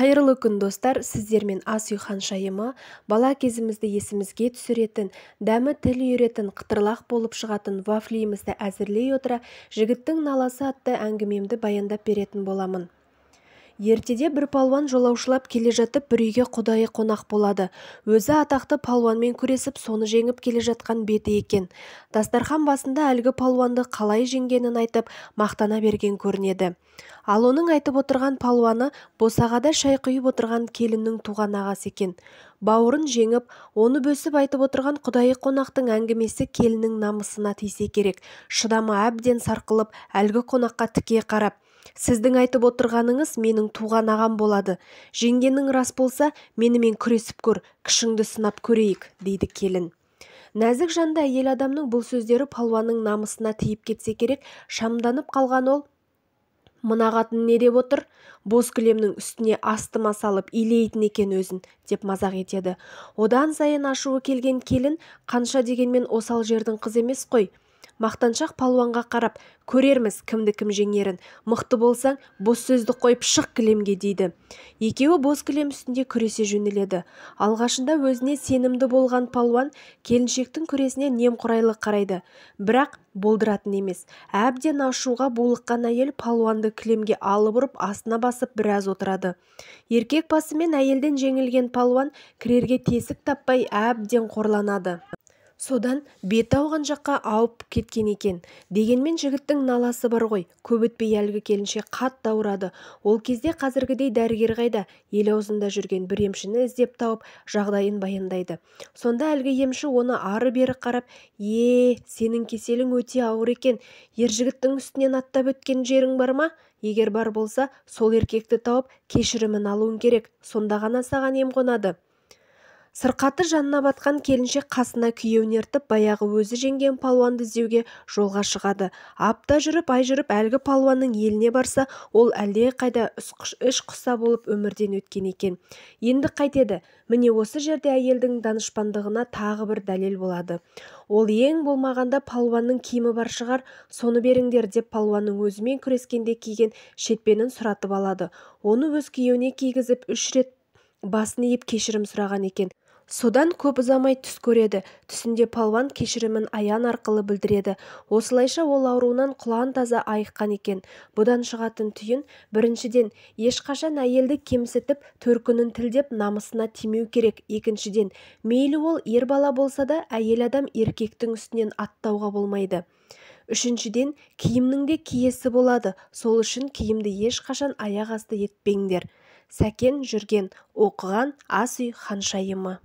Қайырлы күн, достар! Сіздермен Ас үй ханшайымы. Бала кезімізді есімізге түсіретін, дәмі тіл үйіретін, қытырлақ болып шығатын вафлиімізді әзірлей отыра, «Жігіттің наласы» атты әңгімемді баяндап беретін боламын. Ертеде бір палуан жолаушылап келе жатып, бір үйге құдайы қонақ болады. Өзі атақты палуанмен күресіп, соны жеңіп келе жатқан беті екен. Дастархан басында әлгі палуанды қалай жеңгенін айтып, мақтана берген көрінеді. Ал оның айтып отырған палуаны босағада шай құйып отырған келіннің туған ағасы екен. Бауырын жеңіп, оны бөсіп айтып отырған құдайы қонақтың әңгімесі келіннің намысына тисе керек. Шыдамы әбден сарқылып, әлгі қонаққа тіке қарап: «Сіздің айтып отырғаныңыз менің туған ағам болады. Жеңгенің рас болса, менімен күресіп көр, күшіңді сынап көрейік», – дейді келін. Нәзік жанды әйел адамның бұл сөздері палуанның намысына тиіп кетсе керек, шамданып қалған ол: «Мына қатын не деп отыр? Боз кілемнің үстіне астыма салып илейтін екен өзін», – деп мазақ етеді. Одан сайын ашуы келген келін қанша дегенмен осал жердің қызы емес қой. Мақтаншақ палуанға қарап: «Көрерміз, кімді кім жеңерін. Мықты болсаң, бос сөзді қойып, шық кілемге», – дейді. Екеуі боз кілем үстінде күресе жөнеледі. Алғашында өзіне сенімді болған палуан келіншектің күресіне немқұрайлы қарайды, бірақ болдыратын емес. Әбден ашуға булыққан әйел палуанды кілемге алып ұрып, астына басып біраз отырады. Еркек басымен әйелден жеңілген палуан кірерге тесік таппай, әбден қорланады. Содан беті ауған жаққа ауып кеткен екен. Дегенмен жігіттің наласы бар ғой, көп өтпей әлгі келіншек қатты ауырады. Ол кезде қазіргідей дәрігер қайда? Ел аузында жүрген бір емшіні іздеп тауып, жағдайын баяндайды. Сонда әлгі емші оны ары-бері қарап: «Е, сенің кеселің өте ауыр екен. Ер жігіттің үстінен аттап өткен жерің бар ма? Егер бар болса, сол еркекті тауып, кешірімін алуың керек, сонда ғана саған ем қонады». Сырқаты жанына батқан келіншек қасына күйеуін ертіп, баяғы өзі жеңген палуанды іздеуге жолға шығады. Апта жүріп, ай жүріп, әлгі палуанның еліне барса, ол әлдеқайда іш құса болып өмірден өткен екен. Енді қайтеді? Міне, осы жерде әйелдің данышпандығына тағы бір дәлел болады. Ол: «Ең болмағанда палуанның киімі бар шығар, соны беріңдер», – деп, палуанның өзімен күрескенде киген шекпенін сұратып алады. Оны өз күйеуіне кигізіп, үш рет басын иіп кешірім сұраған екен. Содан көп ұзамай түс көреді. Түсінде палуан кешірімін аян арқылы білдіреді. Осылайша ол ауруынан құлан таза айыққан екен. Бұдан шығатын түйін: біріншіден, ешқашан әйелді кемсітіп, төркінін тілдеп, намысына тимеу керек. Екіншіден, мейлі ол ер бала болса да, әйел адам еркектің үстінен аттауға болмайды. Үшіншіден, киімнің де киесі болады, сол үшін киімді ешқашан аяқ асты етпеңдер. Сәкен Жүрген оқыған «Ас үй ханшайымы».